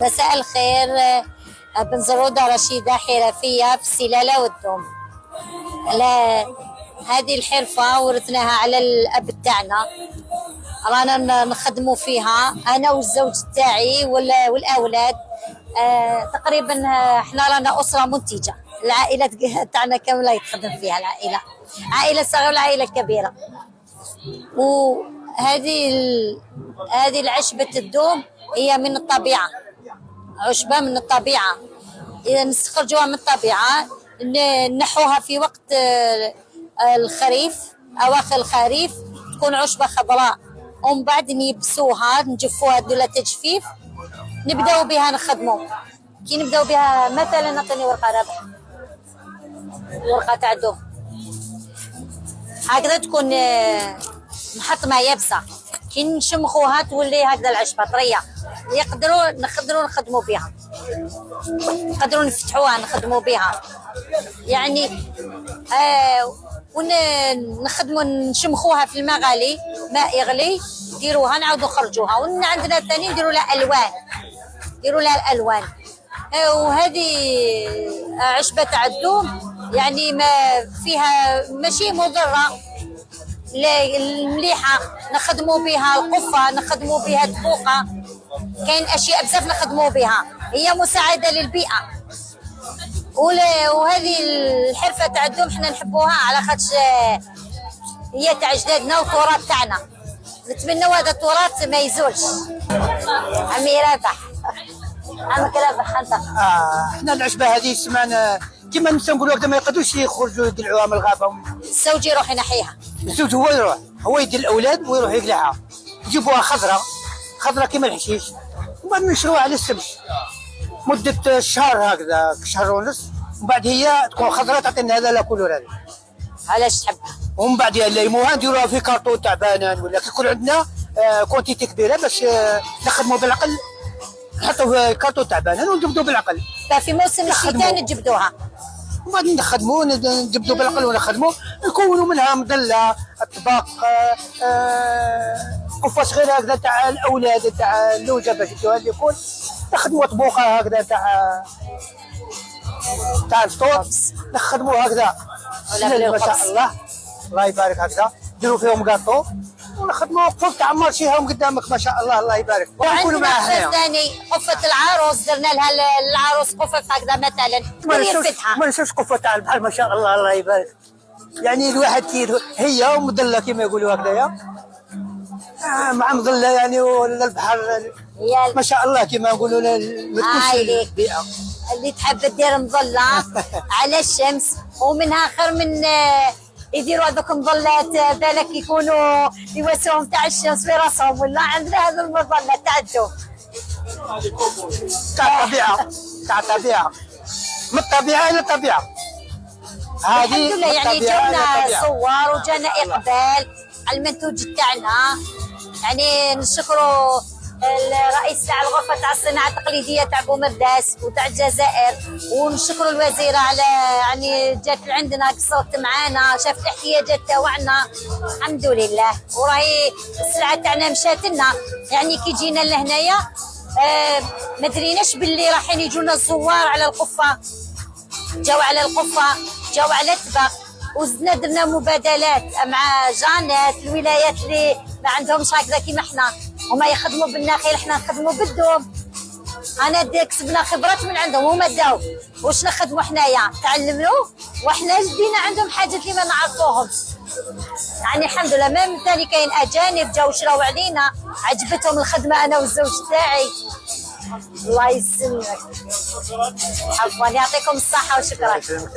مساء الخير، بن زرودة رشيدة، حرفية في السلالة والدوم. لا، هذه الحرفة ورثناها على الأب تاعنا، رانا نخدموا فيها أنا والزوج تاعي والأولاد. تقريبا احنا رانا أسرة منتجة، العائلة تاعنا كاملة يتخدم فيها، العائلة عائلة صغيرة والعائلة كبيرة. وهذه هذه العشبة الدوم هي من الطبيعة، عشبة من الطبيعة، إذا نستخرجوها من الطبيعة، نحوها في وقت الخريف، أواخر الخريف، تكون عشبة خضراء، ومن بعد نيبسوها، نجفوها، نديرلها تجفيف، نبداو بها نخدمو. كي نبداو بها مثلا، نعطيني ورقة رابح، ورقة تاع دوم هكذا تكون محطمة يابسة، كي نشمخوها تولي هكذا العشبة طرية، يقدروا نقدروا نخدموا بها، نقدروا نفتحوها نخدموا بها يعني ونخدموا نشمخوها في الماء غالي، ماء يغلي نديروها، نعاودوا نخرجوها. وعندنا ثاني نديروا لها الوان، نديروا لها الالوان. وهذه عشبة تاع الدوم يعني ما فيها ماشي مضرة، لا، المليحة، نخدموا بها القفة، نخدموا بها الطبوقة، كاين أشياء بزاف نخدموا بها، هي مساعدة للبيئة. وهذه الحرفة تاع الدوم حنا نحبوها على خاطش هي تاع جدادنا وتراث تاعنا، نتمنوا هذا التراث ما يزولش. عمي رابح، عمك رابح انت. احنا العشبه هذه سمعنا كما النساء نقولوا هكذا، ما يقدروش يخرجوا يقلعوها من الغابه. الزوج يروح ينحيها. الزوج هو يروح، هو يدي الاولاد ويروح يقلعها، يجيبوها خضراء خضراء كما الحشيش، ومن بعد نشروها على الشمس مدة شهر هكذا، شهر ونص، ومن بعد هي تكون خضراء، تعطينا هذا la couleur هذا. علاش تحبها؟ ومن بعد نليموها، نديروها في كارطون تاع بنان ولا كي يكون عندنا quantité كبيرة باش نخدموا بالعقل، نحطوا في كارطون تاع بنان ونجبدوا بالعقل. في موسم الشتاء نخدموا. نجبدوها. ومن بعد نخدموا، نجبدوا بالعقل ونخدموا، نكونوا منها مظله، اطباق، قفة صغيرة هكذا تاع الاولاد، تاع اللوجه باش يدوها اللي يكون، نخدموا طبوقه هكذا تاع الفطور، نخدموا هكذا ولا سلال ما شاء بالخبز. الله، الله يبارك، هكذا نديروا فيهم كاطو ونخدموا قفوف تاع marché هم قدامك، ما شاء الله، الله يبارك، ونكونوا وعندنا معاه قفف هنا. ثاني، قفة العروس، درنا لها العروس قفف هكذا مثلا. ما ننساوش ويرفدها. ما ننساوش قفة تاع البحر، ما شاء الله، الله يبارك، يعني الواحد كي هي ومظله كما يقولوا هكذايا، مع مظلة يعني ولا البحر. هي ما شاء الله، كما نقولوا ما تكونش هاي ليك. البيئه. اللي تحب دير مظلة على الشمس ومنها خير من يديروا هذوك مظلات، بالك يكونوا يواسوهم تاع الشمس في راسهم، ولا عندنا هذو المظلة تاع الدوم. تاع الطبيعه، تاع الطبيعه، من الطبيعة الى الطبيعة هذه. الحمد لله من يعني الطبيعة إلى جاونا الطبيعة. صور وجانا اقبال على المنتوج تاعنا، يعني نشكروا الرئيس تاع الغرفة تاع الصناعة التقليدية تاع بومرداس وتاع الجزائر، ونشكروا الوزيرة على يعني جات لعندنا، قصرت معانا، شافت الاحتياجات تاعنا، الحمد لله. وراهي السلعة تاعنا مشات لنا، يعني كي جينا لهنايا ما دريناش باللي رايحين يجونا الزوار على القفه، جاو على القفه، جاو على الطبق، وزدنا درنا مبادلات مع جانات الولايات اللي ما عندهمش هكذا كيما حنا، هما يخدموا بالنخيل، حنا نخدموا بالدوم. انا كسبنا خبرات من عندهم، هما داو واش نخدموا حنايا، تعلموا، وحنا جدينا عندهم حاجات اللي ما نعرفوهمش. يعني الحمد لله، même ثاني كاين اجانب جاو شراو علينا، عجبتهم الخدمة انا والزوج تاعي. الله يسلمك، عفوا، يعطيكم الصحة وشكرا. يسلمك.